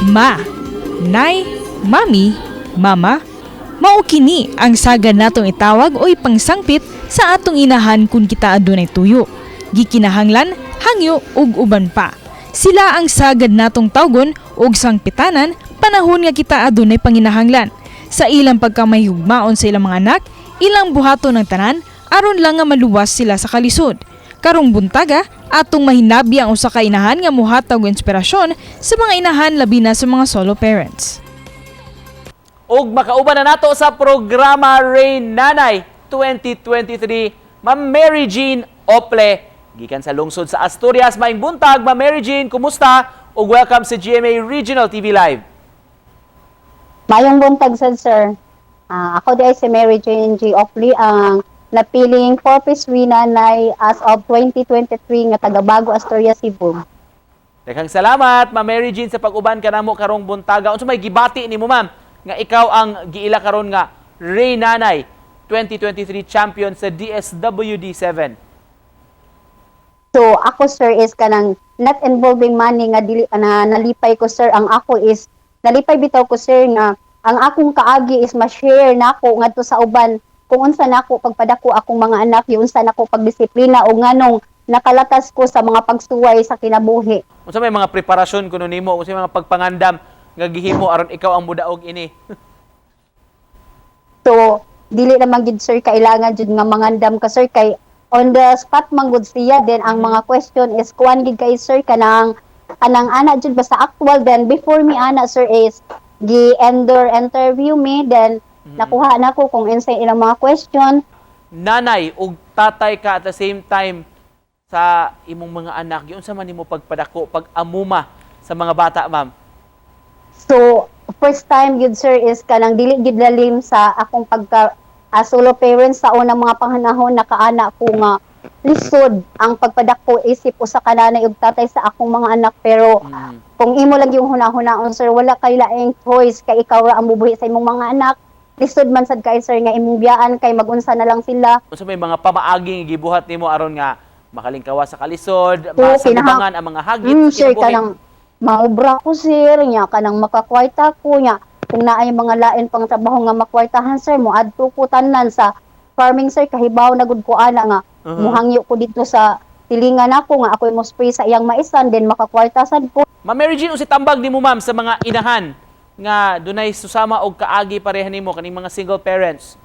Ma, Nay, Mami, Mama, mao kini ang sagad natong itawag o ipangsangpit sa atong inahan kung kita adunay tuyo. Gikinahanglan, hangyo ug uban pa. Sila ang sagad natong tawgon ug sangpitanan panahon nga kita adunay panginahanglan. Sa ilang pagkamahigugmaon sa ilang mga anak, ilang buhaton ang tanan aron lang nga maluwas sila sa kalisod. Karong buntaga, atong mahinabi ang usa ka inahan nga muhatag og inspirasyon sa mga inahan, labi na sa mga solo parents. Ug makauban na nato sa programa Ray Nanay 2023, Ma'am Mary Jean Ople. Gikan sa lungsod sa Asturias. Maayong buntag, Ma'am Mary Jean, kumusta? Ug welcome sa GMA Regional TV Live. Maayong buntag sad, sir. Ako diay si Mary Jane G. Opley, ang napiling 4-piece nanay as of 2023 nga taga Bago, Asturias, Cebu. Daghang salamat, Ma'am Mary Jean, sa pag-uban kanamo karong buntaga. Unsa may gibati nimo, ma'am, nga ikaw ang giila karon nga Ray Nanay 2023 champion sa DSWD 7? So ako, sir, is kanang not involving money nga dili na nalipay ko, sir. Ang ako is nalipay bitaw ko, sir, nga ang akong kaagi is ma-share nako ngadto sa uban kung unsa nako pagpadako akong mga anak, yung unsa nako pagdisiplina o nganong nakalatas ko sa mga pagsuway sa kinabuhi. Unsa may mga preparasyon kuno nimo? Unsa may mga pagpangandam nga gihimo aron ikaw ang mudaog ini? So, dili naman gid, sir, kailangan jud nga mangandam ka, sir, kay on the spot man gud siya. Then ang mga question is kuan gid kay, sir, kanang kanang ana jud, basta actual. Then before me ana, sir, is gi ender interview me, then nakuha na ko kung unsay ilang mga question. Nanay ug tatay ka at the same time sa imong mga anak. Giunsa man nimo pagpadako, pag-amuma sa mga bata, ma'am? So, first time yun, sir, is kanang dili gid lalim sa akong pagka solo parents sa unang mga panganahon. Nakaana ko nga lisod ang pagpadako isip usa ka nanay ug tatay sa akong mga anak, pero kung imo lang yung huna-hunaon, sir, wala kay laing choice kay ikaw ra ang mubuhi sa imong mga anak. Lisod man sad kay, sir, nga imong biyaan kay magunsa na lang sila. Unsa may mga pamaagi nga gibuhat nimo aron nga makalingkawa sa kalisod, So, masagubangan ang mga hagit sa sir, kinabuhi? Kanang maobra ko, sir, nya kanang makakwarta ko, nya kung naay mga lain pang trabaho nga makwartahan, sir, moadto ko tanan sa farming, sir. Kahibaw na gud ko ana nga muhangyo ko dito sa tilingan nako nga ako'y mo spray sa iyang maisan, then makakwarta sad ko. Ma'am Mary Jean, unsay tambag nimo, ma'am, sa mga inahan nga dunay susama og kaagi pareha nimo, kaning mga single parents?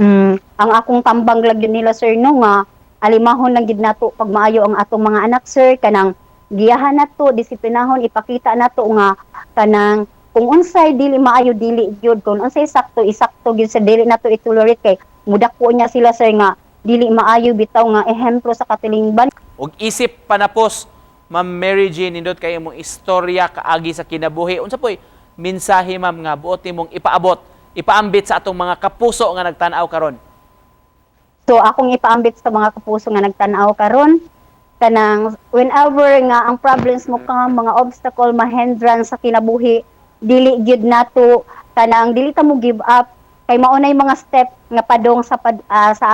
Ang akong tambang lang yun nila, sir, no, nga alimahon lang gid nato pag maayo ang atong mga anak, sir, kanang giyahan nato, disiplinahon, ipakita nato nga kanang kung unsay dili maayo, dili gyud, kung unsay sakto, isakto gyud sa dili nato itolerate kay mudako niya sila, sir, nga dili maayo bitaw nga ehemplo sa katilingban. Og isip panapos, Ma'am Mary Jean, nindot kay imong istorya kaagi sa kinabuhi. Unsa po'y mensahe, ma'am, nga buot nimong ipaabot, ipaambit sa atong mga kapuso nga nagtan-aw karon? So akong ipaambit sa mga kapuso nga nagtan-aw karon, kanang whenever nga ang problems mo ka, mga obstacle, mahindrance sa kinabuhi, dili gyud nato kanang dili ta mo give up kay mao nay mga step nga padong sa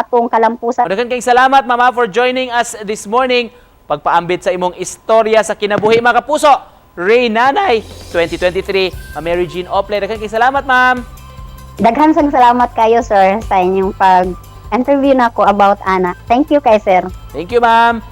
atong kalampusan. Daghan kayong salamat, Mama, for joining us this morning. Pagpaambit sa imong istorya sa kinabuhi, mga kapuso. Ray Nanay 2023, Ma'am Mary Jean Ople. Daghan kayong salamat, ma'am. Daghan sang salamat kayo, sir, sa inyong pag interview nako about ana. Thank you kay, sir. Thank you, ma'am.